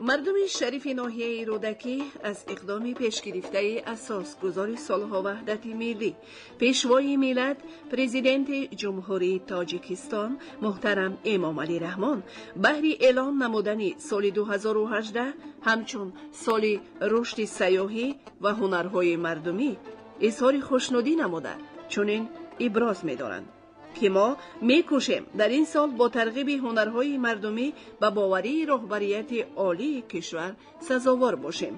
Мардуми шарифи ноҳияи Рӯдакӣ аз иқдоми пешгирифтаи асосгузори сулҳу ваҳдати миллӣ, пешвои миллат, президенти Ҷумҳурии Тоҷикистон муҳтарам Эмомалӣ Раҳмон баҳри эълон намудани соли 2018 ҳамчун соли рушди сайёҳӣ ва ҳунарҳои мардумӣ изҳори хушнудӣ намуда, чунин иброз медоранд, ки мо мекӯшем дар ин сол бо тарғиби ҳунарҳои мардумӣ ба боварии роҳбарияти олии кишвар сазовор бошем.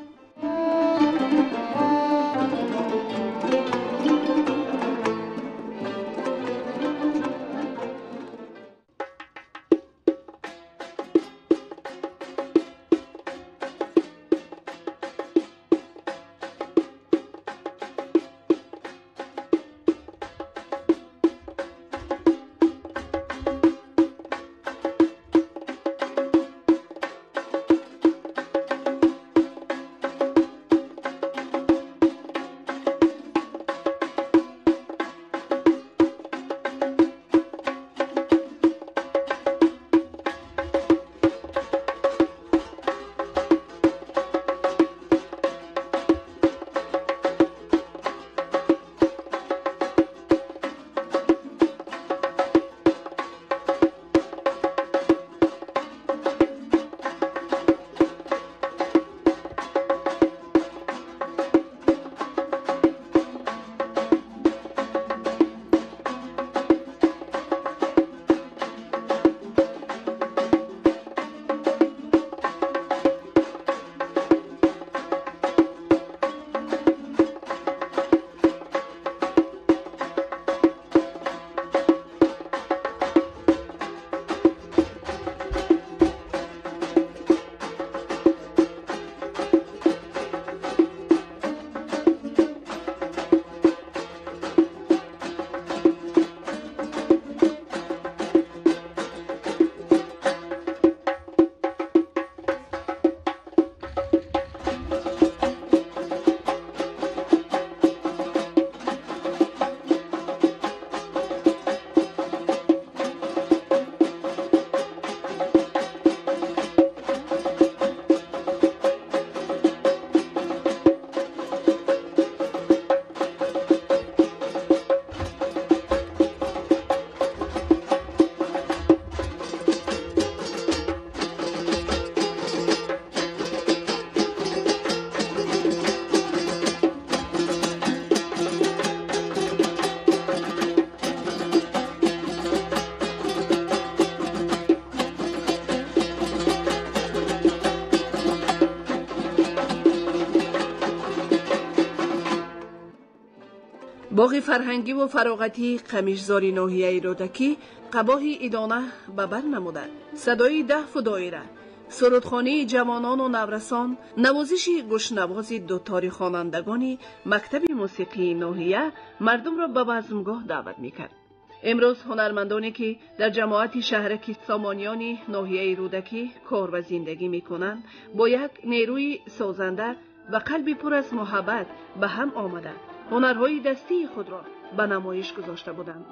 Боғи фарҳангиву фароғатии Қамишзори ноҳияи Рӯдакӣ қабоҳи идона ба бар намуда, садои даҳфу доира, сурудхонии ҷавонону наврасон, навозиши гӯшнавози дутори хонандагони мактаби мусиқии ноҳия мардумро ба базмгоҳ даъват мекард. Имрӯз ҳунармандоне, ки дар ҷамоати шаҳраки Сомониёни ноҳияи Рӯдакӣ кор ва зиндагӣ мекунанд, бо як нерӯи созанда ва қалби пур аз муҳаббат ба ҳам омада, ҳунарҳои дастии худро ба намоиш гузошта буданд.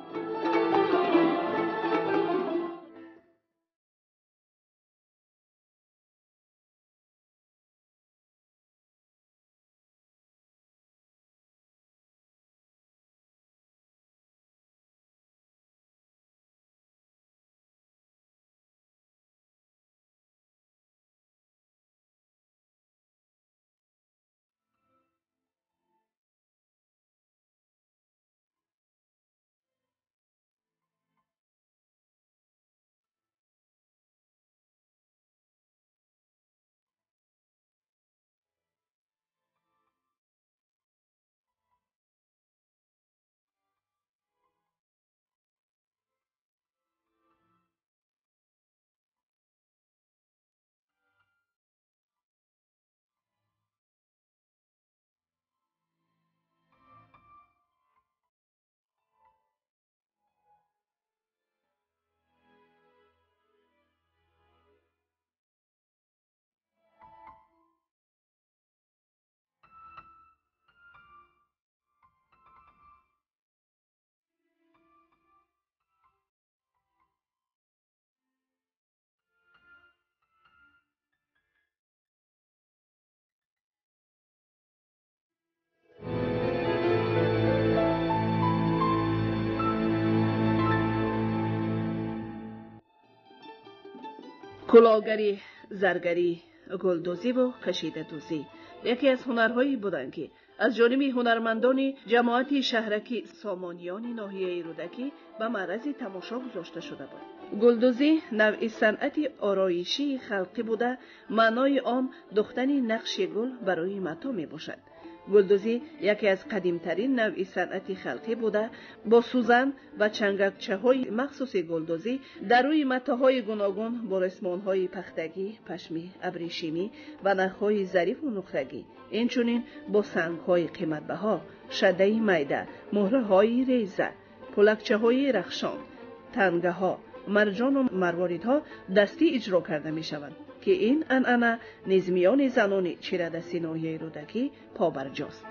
Кулолгарӣ, заргарӣ, гулдӯзиву кашидадӯзӣ яке аз ҳунарҳое буданд, ки аз ҷониби ҳунармандони ҷамоати шаҳраки Сомониёни ноҳияи Рӯдакӣ ба маърази тамошо гузошта шуда буд. Гулдӯзӣ навъи санъати ороишии халқӣ буда, маънои он духтани нақши гул барои матоъ мебошад. Гулдӯзӣ яке аз қадимтарин навъи санъати халқӣ буда, бо сӯзан ва чангакчаҳои махсуси гулдӯзӣ дар рӯи матоъҳои гуногун бо ресмонҳои пахтагӣ, пашмӣ, абрешимӣ ва нахҳои зарифу нуқрагӣ, инчунин бо сангҳои қиматбаҳо, шадаи майда, муҳраҳои реза, пулакчаҳои рахшон, тангаҳо, марҷону марворидҳо дастӣ иҷро карда мешаванд, ки ин анъана низ миёни занони чирадасти ноҳияи Рӯдакӣ побарҷост.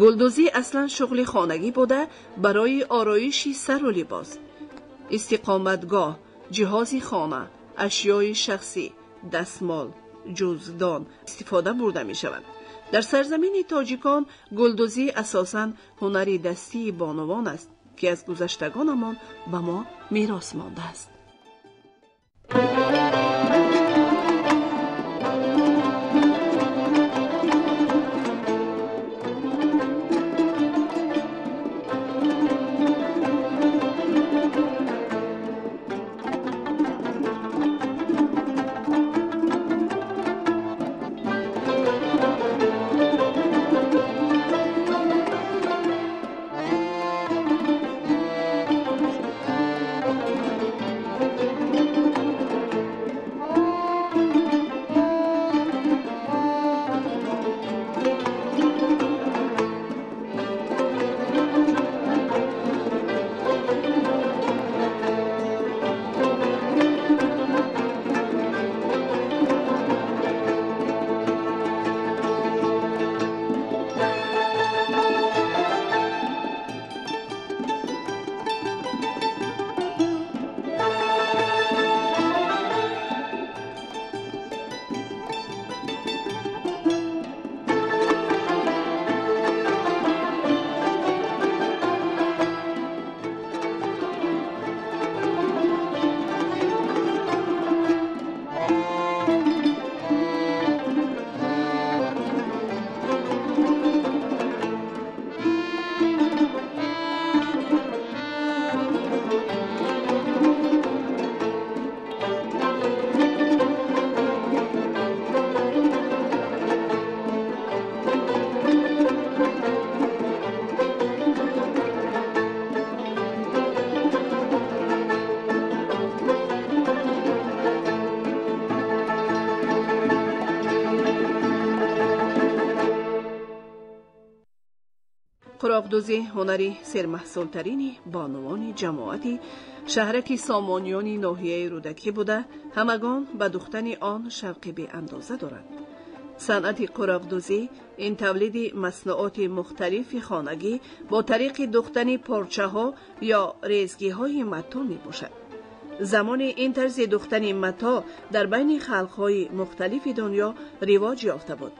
Гулдӯзӣ аслан шуғли хонагӣ буда, барои ороиши сару либос, истиқоматгоҳ, ҷиҳози хона, ашёи шахсӣ, дастмол, ҷуздон истифода бурда мешавад. Дар сарзамини тоҷикон гулдӯзӣ асосан ҳунари дастии бонувон аст, ки аз гузаштагонамон ба мо мерос мондааст. Қуроқдӯзӣ ҳунари сермаҳсултарини бонувони ҷамоати шаҳраки Сомониёни ноҳияи Рӯдакӣ буда, ҳамагон ба духтани он шавқи беандоза доранд. Санъати қуроқдӯзӣ ин тавлиди маснуоти мухталифи хонагӣ бо тариқи духтани порчаҳо ё резгиҳои матоъ мебошад. Замони ин тарзи духтани матоъ дар байни халқҳои мухталифи дунё ривоҷ ёфта буд.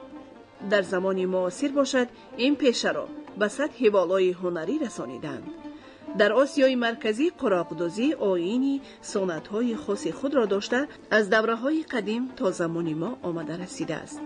Дар замони муосир бошад, ин пешаро ба сатҳи болои ҳунарӣ расониданд. Дар Осиёи Марказӣ қуроқдӯзӣ оини суннатҳои хоси худро дошта, аз давраҳои қадим то замони мо омада расидааст.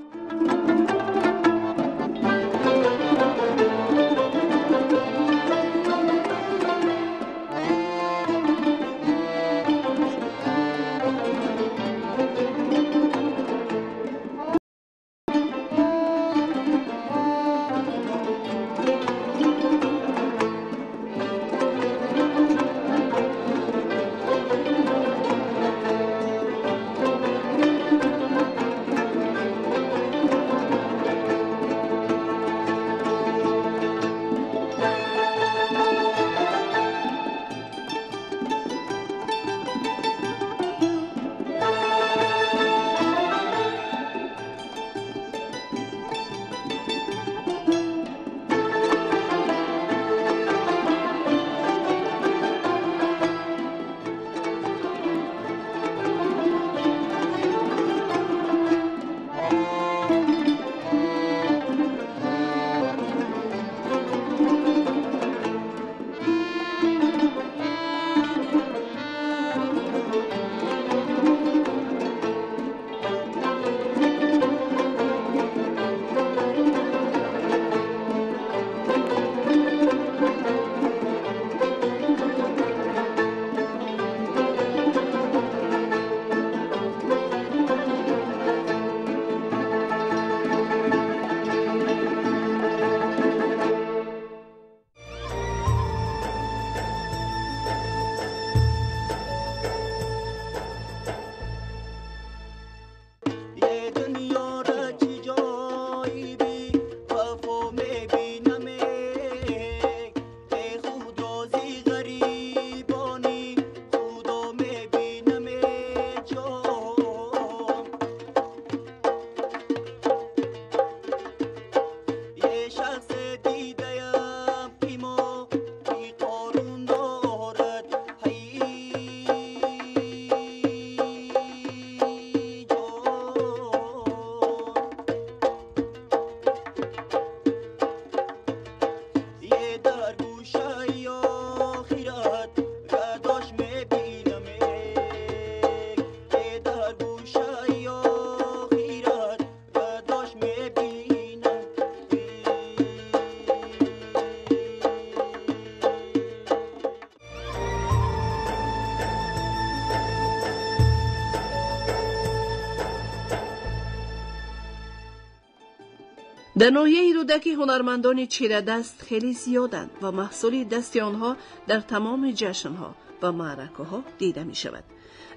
Дар ноҳияи Рӯдакӣ ҳунармандони чирадаст хеле зиёданд ва маҳсули дасти онҳо дар тамоми ҷашнҳо ва маъракаҳо дида мешавад.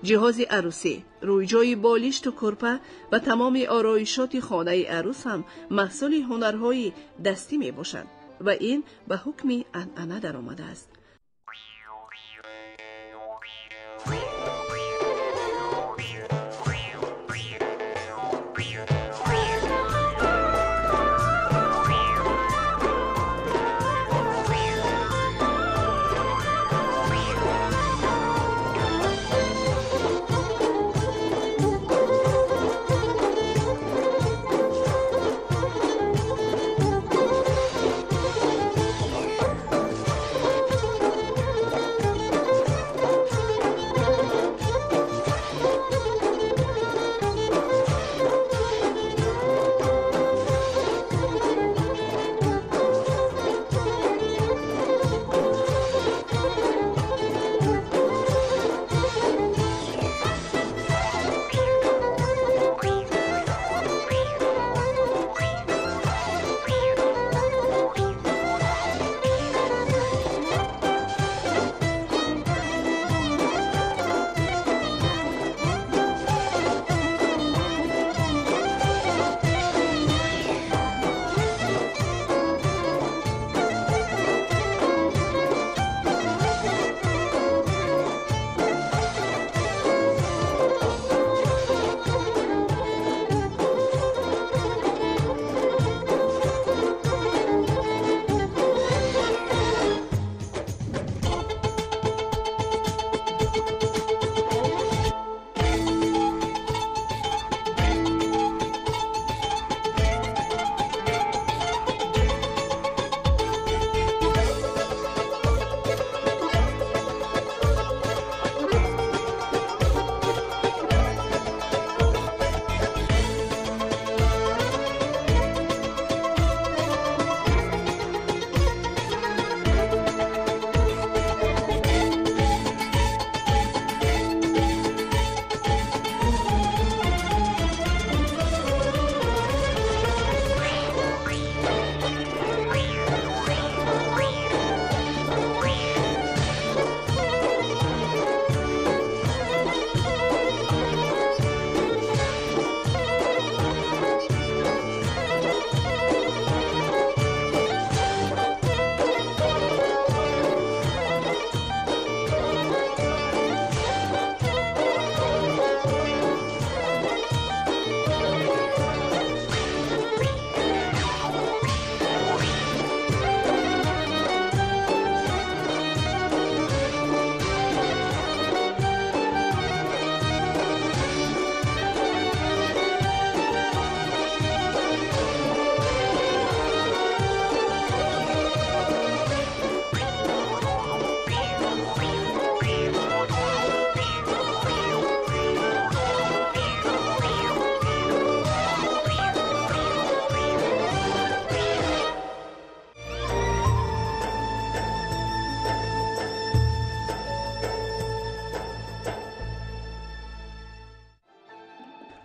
Ҷиҳози арӯсӣ, рӯйҷои болишту кӯрпа ва тамоми ороишоти хонаи арӯс ҳам маҳсули ҳунарҳои дастӣ мебошанд ва ин ба ҳукми анъана даромадааст.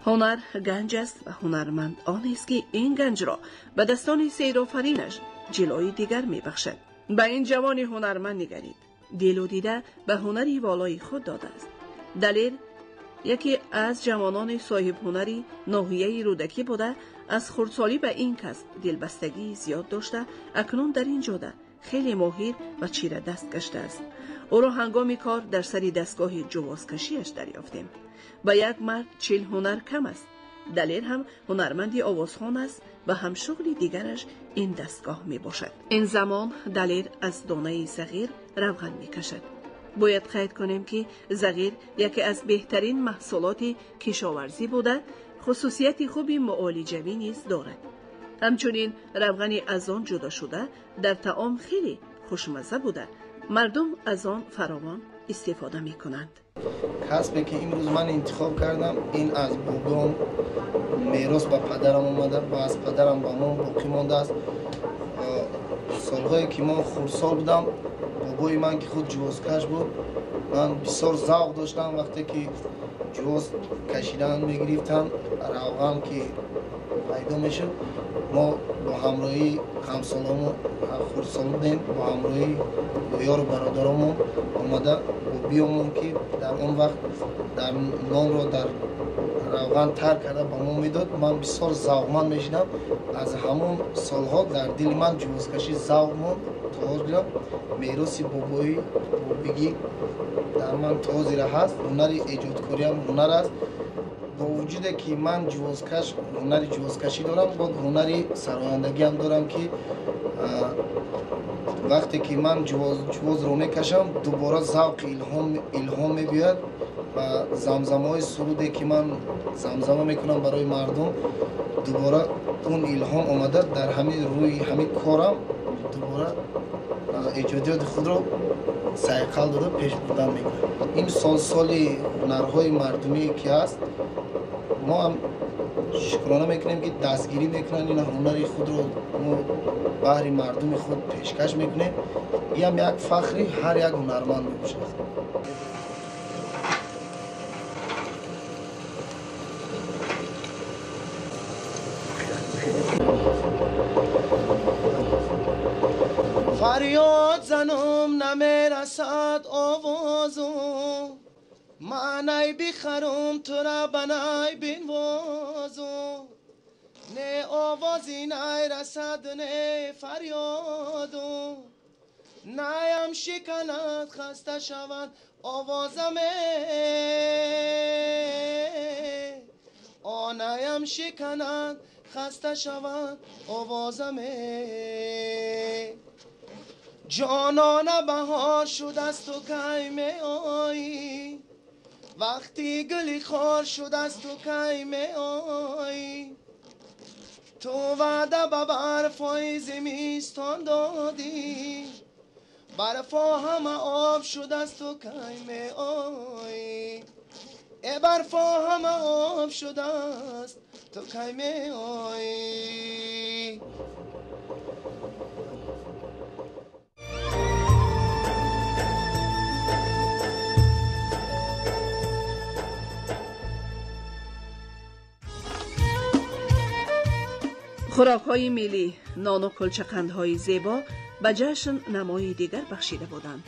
Ҳунар ганҷ аст ва ҳунарманд онест, ки ин ганҷро ба дастони сейрофаринаш ҷилои дигар мебахшад. Ба ин ҷавони ҳунарманд нигарид. Дилу дида ба ҳунари волои худ додааст. Далер яке аз ҷавонони соҳибҳунари ноҳияи Рӯдакӣ буда, аз хурдсолӣ ба ин касб дилбастагии зиёд дошта, акнун дар ин ҷода хеле моҳир ва чирадаст гаштааст. Ӯро ҳангоми кор дар сари дастгоҳи ҷувозкашиаш дарёфтем. Ба як мард 40 ҳунар кам аст. Далер ҳам ҳунарманди овозхон аст ва ҳам шуғли дигараш ин дастгоҳ мебошад. Ин замон Далер аз донаи зағир равған мекашад. Бояд қайд кунем, ки зағир яке аз беҳтарин маҳсулоти кишоварзӣ буда, хусусияти хуби муолиҷавӣ низ дорад. Ҳамчунин равғани аз он ҷудошуда дар таом хеле хушмазза буда, мардум аз он фаровон истифода мекунанд. Касбе ки имрӯз ман интихоб кардам, ин аз бобом мерос ба падарам омада ва аз падарам ба мо боқӣ мондааст. Солҳое ки ман хурдсол будам, бобои ман ки худ ҷувозкаш буд, ман бисёр завқ доштам. Вақте ки ҷувоз кашидан мегирифтам, равған ки пайдо мешуд, Мо бо ҳамроҳии ҳамсолонмон, хурдсол будем, бо ҳамроҳии ёру бародаронмон омада биёмон, ки дар он вақт дар нонро дар равған тар карда ба мо медод. Ман бисёр завқманд мешидам. Аз ҳамон солҳо дар дили ман ҷувозкашӣ завқ монд. То ҳозира мероси бобоӣ бобигӣ дар ман то ҳозира ҳаст. Ҳунари эҷодкориам ҳунар аст. Бо вуҷуде ки ман ҷувозкаш, ҳунари ҷувозкашӣ дорам, боз ҳунари сарояндагиам дорам, ки вақте ки ман ҷувозро мекашам, дубора завқи илҳом мебиёяд ва замзамаҳои суруде ки ман замзама мекунам барои мардум, дубора он илҳом омада дар ҳамин рӯи ҳамин корам дубора эҷодиёти худро сайқал дода пеш бурдан мекунам. Ин сол соли ҳунарҳои мардумие ки ҳаст, мо ҳам шукрона мекунем, ки дастгирӣ мекунанд. Ин ҳунари худро мо баҳри мардуми худ пешкаш мекунем. Ин ҳам як фахри ҳар як ҳунарманд мебошад. Фарёд занам, намерасад овозум, ман ай бихарам тура ба най бинвозум, не овози най расад, не фарёдум, наям шиканад, хаста шавад овозаме, онаям шиканад, хаста шавад овозаме. Ҷонона, баҳор шудасту кай меоӣ? Вақти гули хор шудасту кай меоӣ? Ту ваъда ба барфҳои зимистон додӣ, барфҳо ҳама об шудасту кай меоӣ? Э, барфҳо ҳама об шудааст, ту кай меоӣ? Хӯрокҳои миллӣ, нону кулчақандҳои зебо ба ҷашн намои дигар бахшида буданд.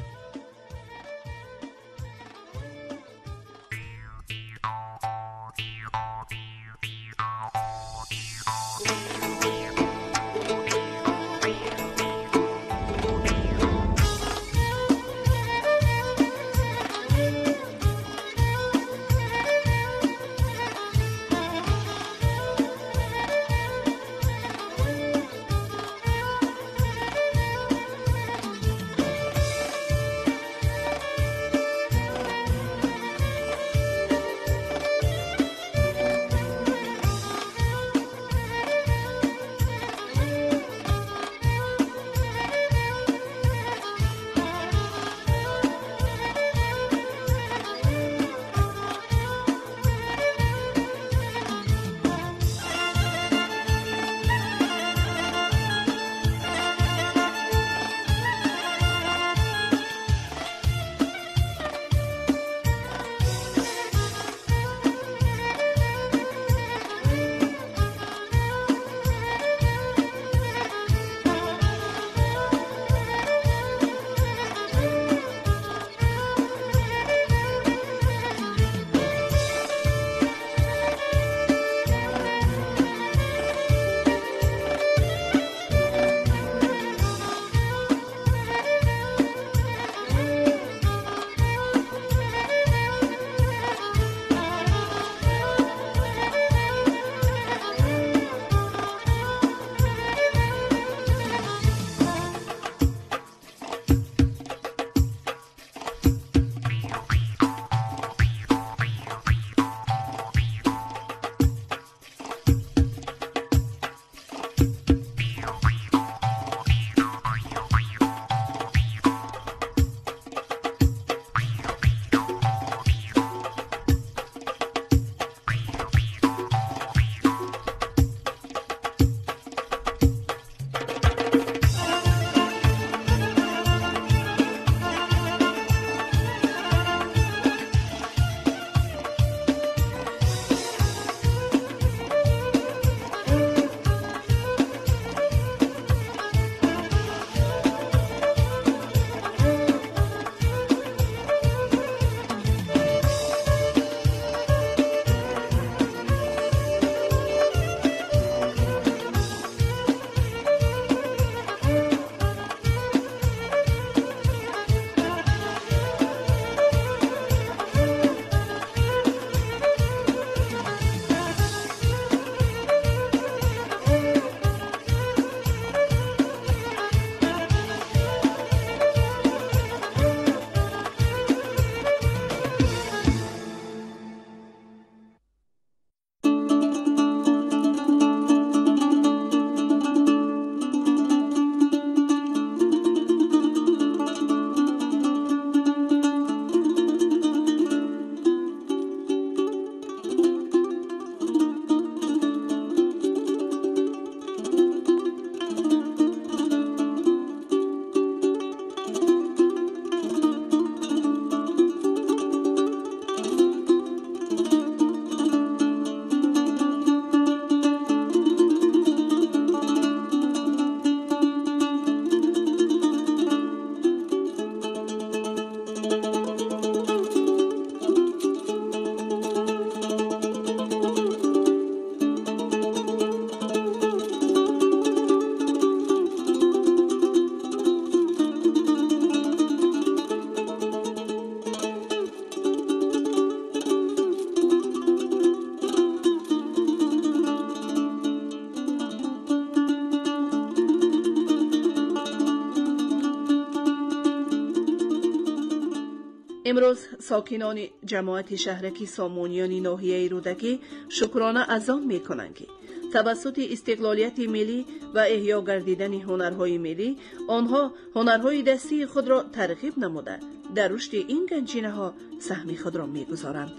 Имрӯз сокинони ҷамоати шаҳраки Сомониёни ноҳияи Рӯдакӣ шукрона аз он мекунанд, ки тавассути истиқлолияти миллӣ ва эҳё гардидани ҳунарҳои миллӣ онҳо ҳунарҳои дастии худро тарғиб намуда, дар рушди ин ганҷинаҳо саҳми худро мегузоранд.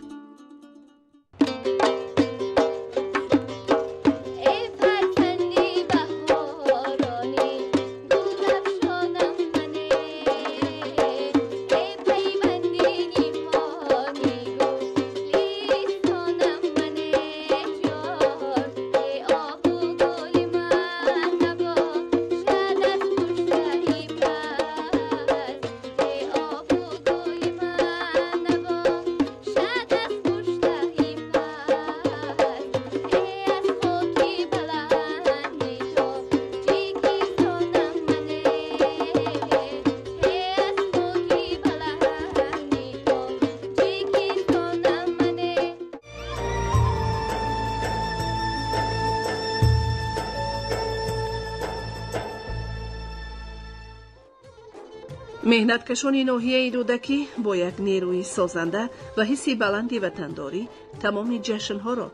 Меҳнаткашони ноҳияи Рӯдакӣ бо як нерӯи созанда ва ҳисси баланди ватандорӣ тамоми ҷашнҳоро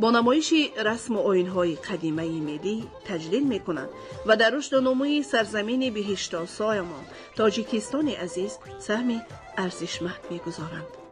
бо намоиши расму оинҳои қадимаи миллӣ таҷлил мекунанд ва дар рушду нумӯи сарзамини биҳиштосоямон Тоҷикистони азиз саҳми арзишманд мегузоранд.